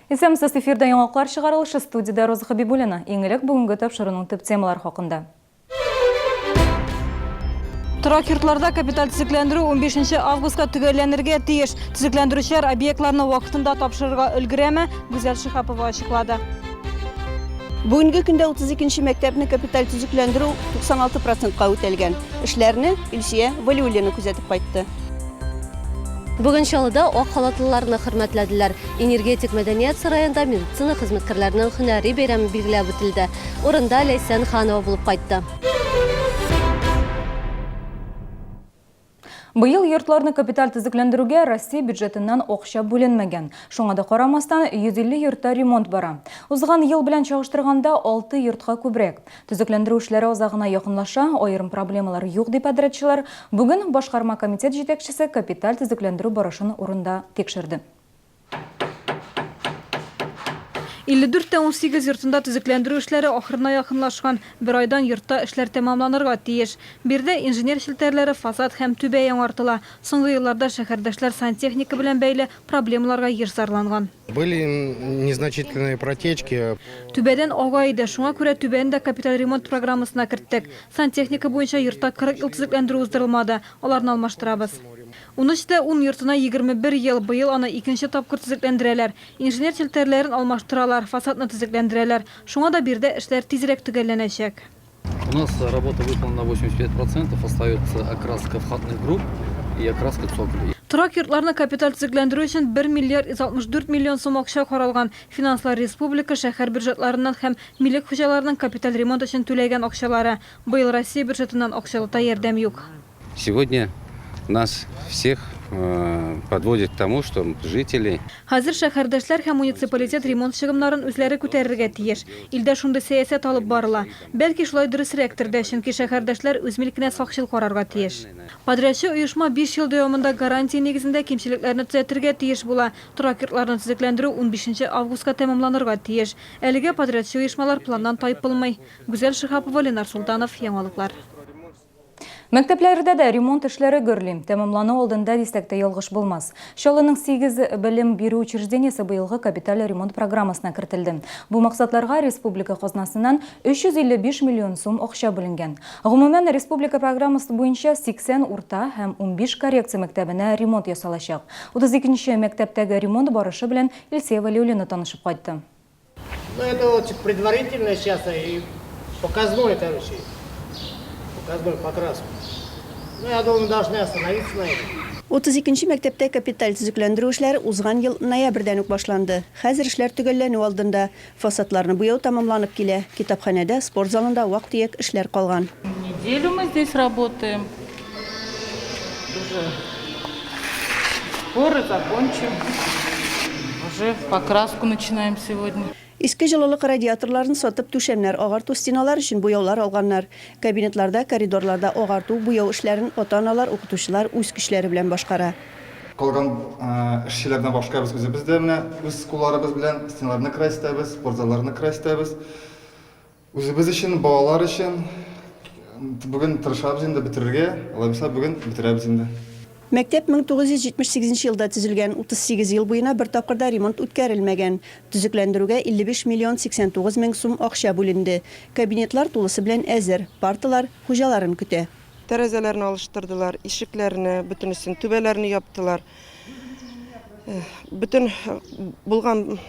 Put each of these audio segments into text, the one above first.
Исәнмесез, эфирда яңалыклар чыгарылышы, студиядә Роза Хәбибуллина. Иң элек бүгенге тапшыруның төп темалары хакында. Торак йортларда капиталь төзекләндерү 15 августка төгәлләнергә тиеш. Төзекләндерүчеләр объектларны вакытында тапшырырга өлгерәме? Гүзәл Шиһапова ачыклады. Бүгенге көндә 32 нче мәктәпне капиталь төзекләндерү 96 процентка үтәлгән. Эшләрне Илсөя Вәлиуллина күзәтеп кайтты. Бүген Чаллыда ак халатлыларны хөрмәтләделәр. Энергетик мәдәният сараенда медицина хезмәткәрләренең һөнәри бәйрәме билгеләп үтелде. Урында Ләйсән Ханова булып кайтты. Быел йортларны капиталь төзекләндерүгә Россия бюджетыннан акча бүленмәгән. Шуңа да карамастан, 150 йортта ремонт бара. Узган ел белән чагыштырганда, алты йортка күбрәк. Төзекләндерү эшләре азагына якынлаша, аерым проблемалар юк, ди подрядчылар. Бүген башкарма комитет җитәкчесе капиталь төзекләндерү барышын урында тикшерде. 54 тә 18 йортында төзекләндерү эшләре ахырына якынлашкан. Бер айдан йортта эшләр тәмамланырга тиеш. Биредә инженер челтәрләре, фасад һәм түбә яңартыла. Соңгы елларда шәһәрдәшләр сантехника белән бәйле проблемаларга еш зарланган. Были незначительные протечки. Түбәдән ага иде, шуңа күрә түбәне дә капиталь ремонт программасына керттек. Сантехника буенча йортта 40 ел төзекләндерү уздырылмады, аларны алмаштырабыз. Унөч тә ун йортына 21 ел, быел аны икенче тапкыр төзекләндерәләр. Инженер челтәрләрен алмаштыралар, фасадны төзекләндерәләр. Шуңа да биредә эшләр тизрәк төгәлләнәчәк. У нас работа выполнена на 85 процентов, остается окраска входных групп и окраска цоколя. Торак йортларны капиталь төзекләндерү өчен 1 миллиард 164 миллион сум акча каралган. Финанслар республика, шәһәр бюджетларыннан һәм милек хуҗаларының капиталь ремонт өчен түләгән акчалары. Быел Россия бюджетыннан акчалата ярдәм юк. Сегодня нас всех подводит к тому, что жители. Хәзер шәһәрдәшләр һәм муниципалитет ремонт чыгымнарын үзләре күтәрергә тиеш. Илдә шундый сәясәт алып барыла. Бәлки, шулай дөресрәктер дә, чөнки шәһәрдәшләр үз милкенә сакчыл карарга тиеш. Подрядчы оешма биш ел дәвамында гарантия нигезендә кимчелекләрне төзәтергә тиеш була. Торак йортларны төзекләндерү унбишенче августка тәмамланырга тиеш. Әлегә подрядчы оешмалар планнан тайпылмый. Гүзәл Шиһапова, Ленар Солтанов, Яңалыклар. Мәктәпләрдә дә ремонт эшләре гөрли. Тәмамлану алдында дисәк тә ялгыш булмас. Чаллының сигез белем бирү учреждениесе быелгы капиталь ремонт программасына кертелде. Бу максатларга республика казнасыннан 355 миллион сум акча бүленгән. Гомумән, республика программасы буенча 80 урта һәм 15 коррекция мәктәбенә ремонт ясалачак. 32 нче мәктәптәге ремонт барышы белән Илсөя Вәлиуллина танышып кайтты. Ну, это вот предварительно сейчас и показной, короче, показной покраску. Ну, я думаю, должны остановиться на этом. 32 нче мәктәптә капиталь төзекләндерү эшләре узган ел ноябрьдән үк башланды. Хәзер эшләр төгәлләнү алдында. Фасадларны буяу тәмамланып килә. Китапханәдә, спорт залында вак-төяк эшләр калган. Неделю мы здесь работаем. Уже скоро закончим. Уже покраску начинаем сегодня. Иске җылылык радиаторларын сатып, түшәмнәр агарту, стеналар өчен буяулар алганнар. Кабинетларда, коридорларда агарту, буяу эшләрен ата-аналар, укытучылар үз көчләре белән башкара. Калган эшчеләрдән башка без үзебез дә менә үз кулларыбыз белән стеналарны краситәбез, спортзалларны краситәбез. Үзебез өчен, балалар өчен бүген тырышабыз инде бетерергә, алай булса бүген бетерәбез инде. Мәктәп 1978 нче елда төзелгән, 38 ел буена бер тапкыр да ремонт үткәрелмәгән. Төзекләндерүгә 55 миллион 89 мең сум акча бүленде. Кабинетлар тулысы белән әзер, парталар хуҗаларын көтә. Тәрәзәләрне алыштырдылар, ишекләрне, бөтенесен, түбәләрне яптылар. Бөтен булган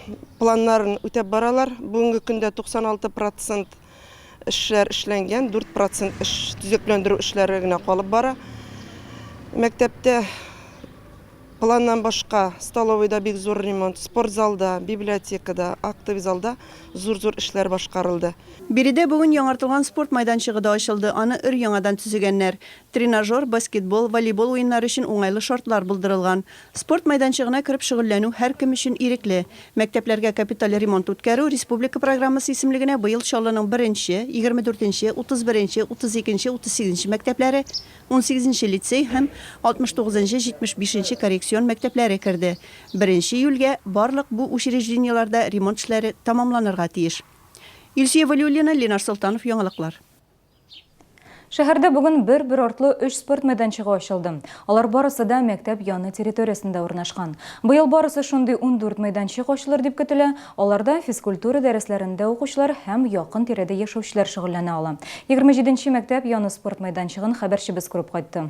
планнарын үтәп баралар. Бүгенге көндә 96 процент эшләр эшләнгән, 4 процент эш төзекләндерү эшләре генә калып бара. Мәктәптә планнан башка столовыйда бик зур ремонт, спортзалда, библиотекада, актовый залда зур-зур эшләр башкарылды. Биредә бүген яңартылган спорт майданчыгы да ачылды, аны өр-яңадан төзегәннәр. Тренажер, баскетбол, волейбол уеннары өчен уңайлы шартлар булдырылган. Спорт мәйданчыгына кереп шөгыльләнү һәркем өчен ирекле. Мәктәпләргә капиталь ремонт үткәрү республика программасы исемлегенә быел Чаллының беренче, 24 нче, 31 нче, 32 нче, 38 нче мәктәпләре, 18 нче лицей һәм 69 нчы, 75 нче коррекцион мәктәпләре керде. Беренче июльгә барлык бу учреждениеләрдә ремонт эшләре тәмамланырга тиеш. Илсөя Вәлиуллина, Ленар Солтанов, Яңалыклар. Шәһәрдә бүген бер-бер артлы өч спорт мәйданчыгы ачылды. Алар барысы да мәктәп яны территориясендә урнашкан. Быел барысы шундый 14 мәйданчык ачылыр дип көтелә, аларда физкультура дәресләрендә укучылар һәм якын-тирәдә яшәүчеләр шөгыльләнә ала. 27 нче мәктәп яны спорт мәйданчыгын хәбәрчебез күреп кайтты.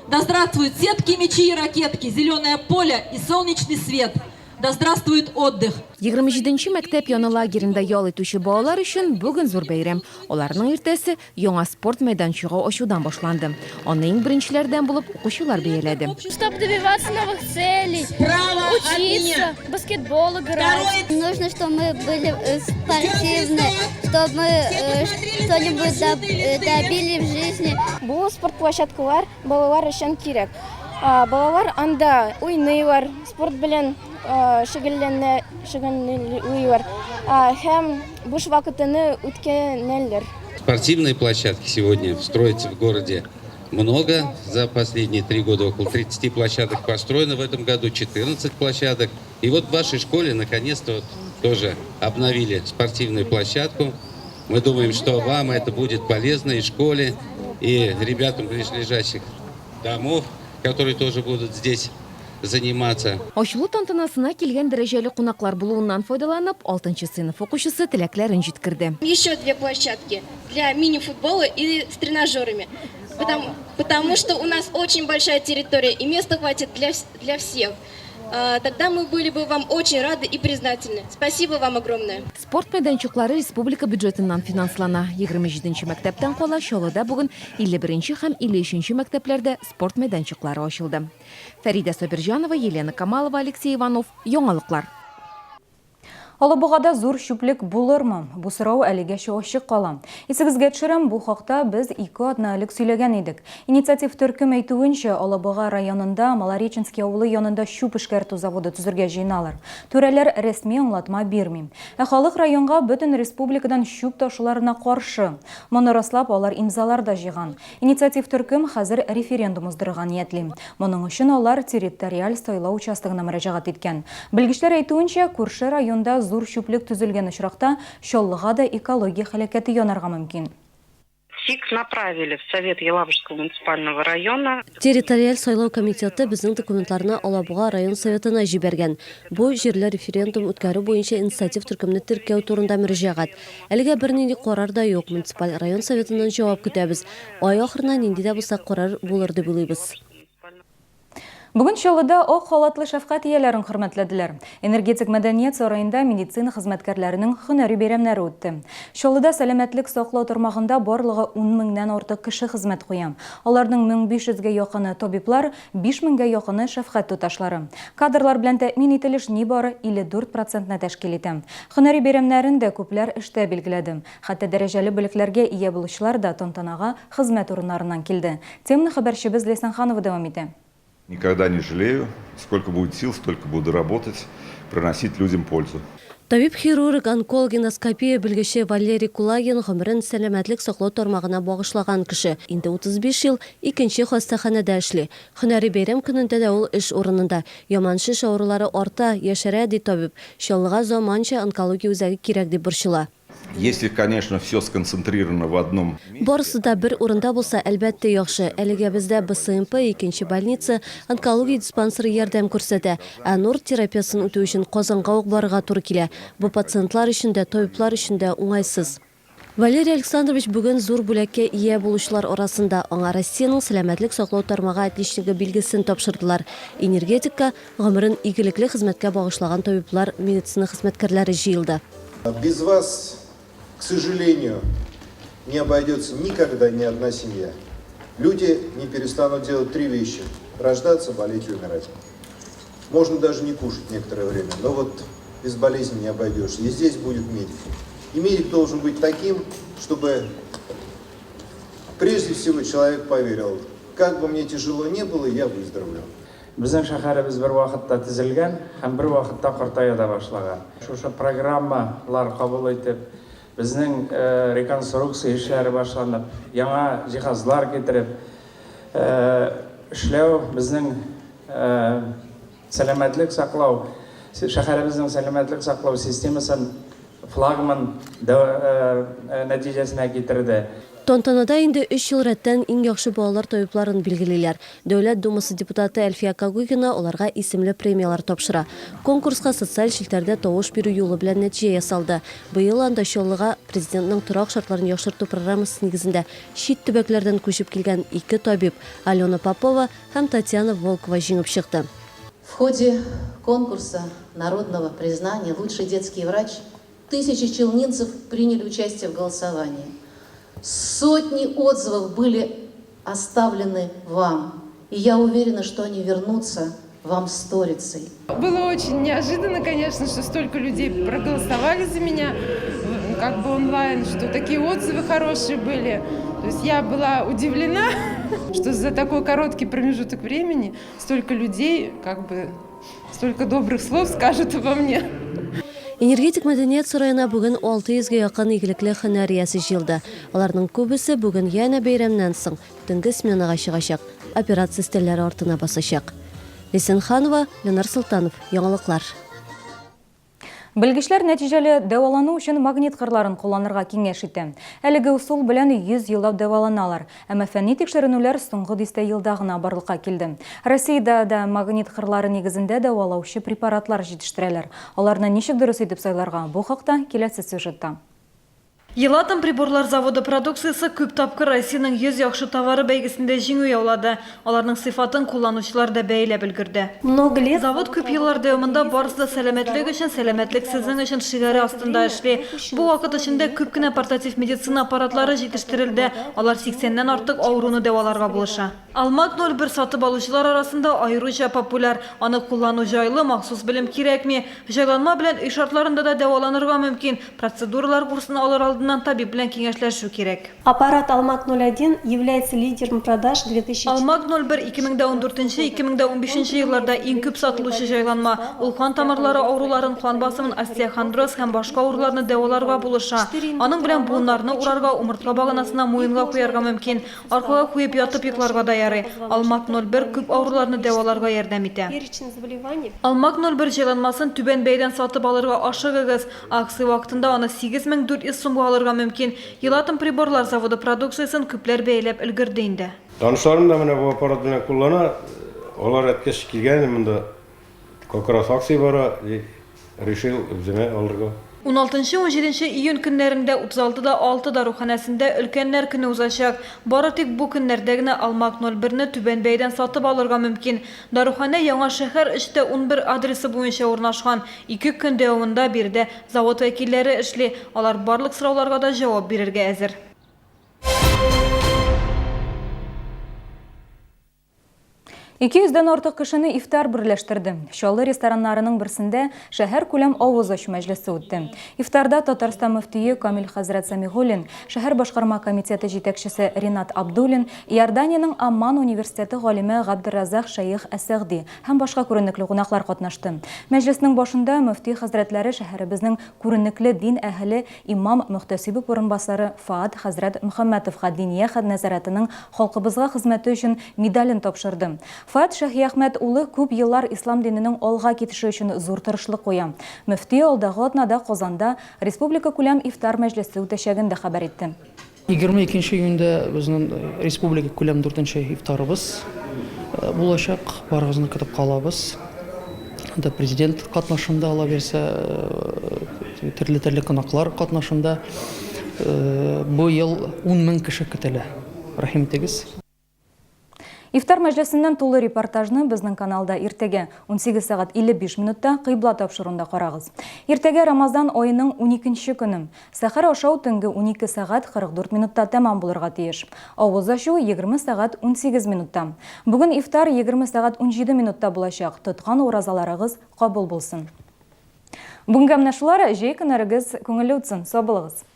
Да здравствуют сетки, мячи и ракетки, зеленое поле и солнечный свет! Да здравствует отдых! 27 нче мәктәп яны лагеренда ял итүче балалар өчен бүген зур бәйрәм. Аларның иртәсе яңа спорт мәйданчыгы ачудан башланды. Аны иң беренчеләрдән булып укучылар бәяләде. Чтобы добиваться новых целей, учиться, баскетбол играть. Нужно, чтобы мы были э, спортивны, чтобы мы э, что-нибудь э, добили в жизни. Бу спорт площадкалар балалар өчен кирәк. Балалар анда уйныйлар, спорт белән шөгыльләнә, шөгыльләнәләр һәм буш вакытыны үткәрәләр. Спортивные площадки сегодня строятся в городе много. За последние три года около 30 площадок построено. В этом году 14 площадок. И вот в вашей школе наконец-то вот тоже обновили спортивную площадку. Мы думаем, что вам это будет полезно и школе, и ребятам ближайших домов, которые тоже будут здесь заниматься. Ачылу тантанасына килгән дәрәҗәле кунаклар булуыннан файдаланып, алтынчы сыйныф укучысы теләкләрен җиткерде. Еще две площадки для мини-футбола и с тренажерами. Потому, потому что у нас очень большая территория и места хватит для, для всех. Тогда мы были бы вам очень рады и признательны. Спасибо вам огромное. Спорт мәйданчыклары республика бюджетыннан финанслана. 27 нче мәктәптән кала Чаллыда бүген 51 нче һәм 53 нче мәктәпләрдә спорт мәйданчыклары ачылды. Фәридә Сабирҗанова, Елена Камалова, Алексей Иванов. Яңалыклар. Алабугада зур чүплек булырмы? Бу сорау әлегәчә ачык кала. Исегезгә төшерәм, бу хакта без ике атна элек сөйләгән идек. Инициатив төркем әйтүенчә, Алабуга районында Малореченский авылы янында чүп эшкәртү заводы төзергә җыеналар. Түрәләр рәсми аңлатма бирми. Ә халык районга бөтен республикадан чүп ташуларына каршы. Моны раслап, алар имзалар да җыйган. Инициатив төркем хәзер референдум уздырырга ниятли. Моның өчен алар территориаль сайлау участогына мөрәҗәгать иткән. Белгечләр әйтүенчә, күрше районда зур чүплек төзелгән очракта, Чаллыга да экология һәлакәте янарга мөмкин. СИК направили в Совет Елабужского муниципального района. Территориаль сайлау комитеты безнең документларны Алабуга район Советына җибәргән. Бу, җирле референдум үткәрү буенча инициатив төркемне теркәү турында мөрәҗәгать. Әлегә бернинди карар да юк, муниципаль район Советыннан җавап көтәбез. Ай ахырына нинди дә булса карар булыр дип уйлыйбыз. Бүген Чаллыда ак халатлы шәфкать ияләрен хөрмәтләделәр. Энергетик мәдәният сараенда медицина хезмәткәрләренең һөнәри бәйрәмнәре үтте. Чаллыда сәламәтлек саклау тармагында барлыгы ун меңнән артык кеше хезмәт куя. Аларның 1500 гә якыны, табиблар, 5000 гә якыны, шәфкать туташлары. Кадрлар белән тәэмин ителеш нибары 54 процентны тәшкил итә. Һөнәри бәйрәмнәрен дә күпләр эштә билгеләде. Хәтта дәрәҗәле бүлекләргә ия булучылар да тантанага хезмәт урыннарыннан килде. Теманы хәбәрчебез Ләйсән Ханова дәвам итә. Никогда не жалею, сколько будет сил, столько буду работать, приносить людям пользу. Табиб-хирург, онколог, эндоскопия белгече Валерий Кулагин гомерен сәламәтлек саклау тармагына багышлаган кеше. Инде 35 ел икенче хастаханәдә эшли. Һөнәри бәйрәм көнендә дә ул эш урынында. Яман шеш авырулары арта, яшәрә, ди табиб. Чаллыга заманча онкология үзәге кирәк дип борчыла. Если, конечно, все сконцентрировано в одном. Барысы да бер урында булса, әлбәттә, яхшы. Әлегә бездә БСМП, икенче больница, онкология диспансеры ярдәм күрсәтә. Ә нур терапиясен үтү өчен Казанга ук барырга туры килә. Бу пациентлар өчен дә, табиблар өчен дә уңайсыз. Валерий Александрович бүген зур бүләккә ия булучылар арасында. Аңа Россиянең сәламәтлек саклау тармагы отличнигы билгесен тапшырдылар. Энергетикка гомерен игелекле хезмәткә багышлаган табиблар, медицина хезмәткәрләре җыелды. Без вас, к сожалению, не обойдется никогда ни одна семья. Люди не перестанут делать три вещи: рождаться, болеть и умирать. Можно даже не кушать некоторое время, но вот без болезни не обойдешься. И здесь будет медик. И медик должен быть таким, чтобы прежде всего человек поверил, как бы мне тяжело не было, я выздоровлю. Безнең шәһәребез бер вакытта төзелгән һәм бер вакытта картая да башлаган. Шушы программалар кабул итеп, безнең реконструкция эшләре башланып, яңа җиһазлар китереп эшләү безнең сәламәтлек саклау, шәһәребезнең сәламәтлек саклау системасын флагман нәтиҗәсенә китерде. Тантанада инде өч ел рәттән иң яхшы балалар табибларын билгелиләр. Дәүләт Думасы депутаты Әлфия Когогина аларга исемле премияләр тапшыра. Конкурска социаль челтәрдә тавыш бирү юлы белән нәтиҗә ясалды. Быел анда Чаллыга Президентның торак шартларын яхшырту программасы нигезендә чит төбәкләрдән күчеп килгән ике табиб, Алена Попова һәм Татьяна Волкова җиңеп чыкты. В ходе конкурса народного признания «Лучший детский врач» тысячи челнинцев приняли участие в голосовании. Сотни отзывов были оставлены вам. И я уверена, что они вернутся вам сторицей. Было очень неожиданно, конечно, что столько людей проголосовали за меня, как бы онлайн, что такие отзывы хорошие были. То есть я была удивлена, что за такой короткий промежуток времени столько людей, как бы, столько добрых слов скажут обо мне. Энергетик мәдәният сараена бүген 600 гә якын игелекле һөнәр иясе җыелды. Аларның күбесе бүген янә бәйрәмнән соң төнге сменага чыгачак, операция өстәлләре артына басачак. Лесен Ханова, Ленар Солтанов, Яңалыклар. Белгечләр нәтиҗәле дәвалану өчен магнит кырларын кулланырга киңәш итә. Әлеге ысул белән 100 еллап дәваланалар. Әмма фәнни тикшеренүләр соңгы дистә елда гына барлыкка килде. Россиядә дә магнит кырлары нигезендә дәвалаучы препаратлар җитештерәләр. Аларны ничек дөрес итеп сайларга? Бу хакта киләсе сюжетта. Елатом приборлар заводы продукциясе күп тапкыр Россиянең 100 яхшы товары бәйгесендә җиңү яулады. Аларның сыйфатын кулланучылар да бәяләп өлгерде. Завод күп еллар дәвамында Барысы да сәламәтлек өчен, сәламәтлек сезнең өчен шигаре астында эшли. Бу вакыт эчендә күп кенә портатив медицина аппаратлары җитештерелде, алар 80 нән артык авыруны дәваларга булыша. Алмаг 01 сатып алучылар арасында аеруча популяр. Аны куллану җайлы, махсус белем кирәкми. Җайланма белән өй шартларында да дәваланырга мөмкин. Процедуралар курсын алыр алдыннан табиб белән киңәшләшү кирәк. Аппарат Алмаг 01 является лидером продаж 2004. Алмаг 01 2014 нче, 2015 нче елларда иң күп сатылучы җайланма. Ул кан тамырлары авыруларын, кан басымын, остеохондроз һәм башка авыруларны дәваларга булыша. Аның белән буыннарны урарга, умыртка баганасына, муенга куярга мөмкин. Аркага куеп ятып йокларга да ярый. Алмак 01 күп авыруларны дәваларга ярдәм итә. Алмак 01 җайланмасын түбән бәядән сатып алырга ашыгыгыз. Акция вакытында аны 8400 сумга алырга мөмкин. Елатом приборлар заводы продукциясен күпләр бәяләп өлгерде инде. Танышларым да менә бу аппарат белән куллана. Алар әткәч килгән монда. Как раз акция бара, и решил үземә алырга. Уналтынчы-унҗиденче июнь көннәрендә 36 да 6 даруханәсендә Өлкәннәр көне узачак. Бары тик бу көннәрдә генә Алмак 01 не түбән бәядән сатып алырга мөмкин. Даруханә Яңа шәһәр 3 тә 11 адресы буенча урнашкан. Ике көн дәвамында биредә завод вәкилләре эшли, алар барлык сорауларга да җавап бирергә әзер. 200 дән артык кешене ифтар берләштерде. Чаллы рестораннарының берсендә шәһәркүләм авыз ачу мәҗлесе үтте. Ифтарда Татарстан мөфтие Камил хәзрәт Сәмигуллин, шәһәр башкарма комитеты җитәкчесе Ринат Абдуллин, Иорданиянең Амман университеты галиме Габдерразак Шәех Әс-Сәгъди һәм башка күренекле кунаклар катнашты. Мәҗлеснең башында мөфти хәзрәтләре шәһәребезнең күренекле дин әһеле Имам-мөхтәсиб урынбасары Фоат хәзрәт Мөхәммәтовка Диния нәзарәтенең халкыбызга хезмәте өчен медален тапшырды. Фоат Шаһиәхмәт улы күп еллар ислам диненең алга китеше өчен зур тырышлык куя. Мөфти алдагы атнада Казанда республикакүләм ифтар мәҗлесе үтәчәген дә хәбәр итте. 22 нче июньдә безнең республика күләм дүртенче ифтарыбыз булачак. Барыгызны көтеп калабыз. Анда президент катнашында, Алла бирсә, төрле-төрле кунаклар катнашында. Бу ел 10 мең кеше көтелә. Рәхим итегез. Ифтар мәҗлесеннән тулы репортажны безнең каналда иртәгә 18 сәгать 55 минутта Кыйбла тапшыруында карагыз. Иртәгә Рамазан аеның уникенче көне. Сәхәр ашау төнге 12 сәгать 44 минутта тәмам булырга тиеш. Авыз ачу 20 сәгать 18 минутта. Бүген ифтар 20 сәгать 17 минутта булачак. Тоткан уразаларыгыз кабул булсын. Бүгенгә менә шулар, җәй көннәрегез күңелле үтсен. Сау булыгыз.